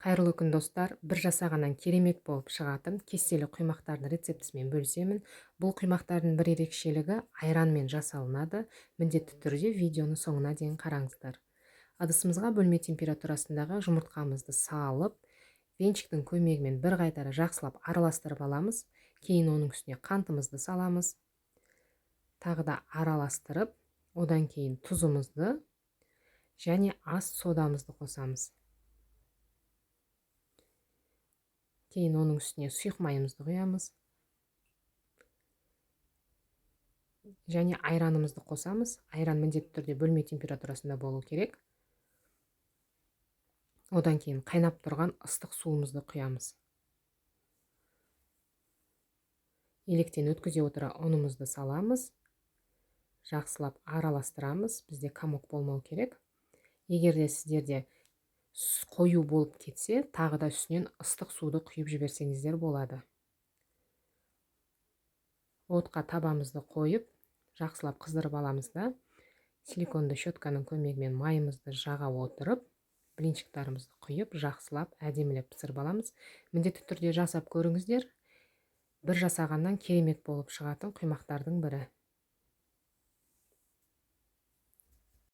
Қайырлы күн, достар! Бір жасағаннан керемет болып шығатын кестелі құймақтардың рецептісімен бөлісемін. Бұл құймақтардың бір ерекшелігі айранмен жасалынады. Міндетті түрде видеоны соңына дейін қараңыздар. Ыдысымызға бөлме температурасындағы жұмыртқамызды салып, венчиктің көмегімен бір қайтара жақсылап араластырып аламыз. Кейін оның үстіне қантымызды саламыз. Тағы да араластырып, одан кейін тұзымызды және ас содамызды қосамыз. Кейін оның үстіне сұйық майымызды құямыз. Және айранымызды қосамыз. Айран міндетті түрде бөлме температурасында болу керек. Одан кейін қайнап тұрған ыстық суымызды құямыз. Електен өткізе отыра ұнымызды саламыз. Жақсылап араластырамыз. Бізде комок болмау керек. Егер де сіздерде қою болып кетсе, тағы да үстінен ыстық суды құйып жіберсеңіздер болады. Отқа табамызды қойып, жақсылап қыздырып аламыз да, силиконды щетканың көмегімен майымызды жаға отырып, блинчиктарымызды құйып, жақсылап әдемілеп пісіріп аламыз. Міндетті түрде жасап көріңіздер. Бір жасағаннан керемет болып шығатын құймақтардың бірі.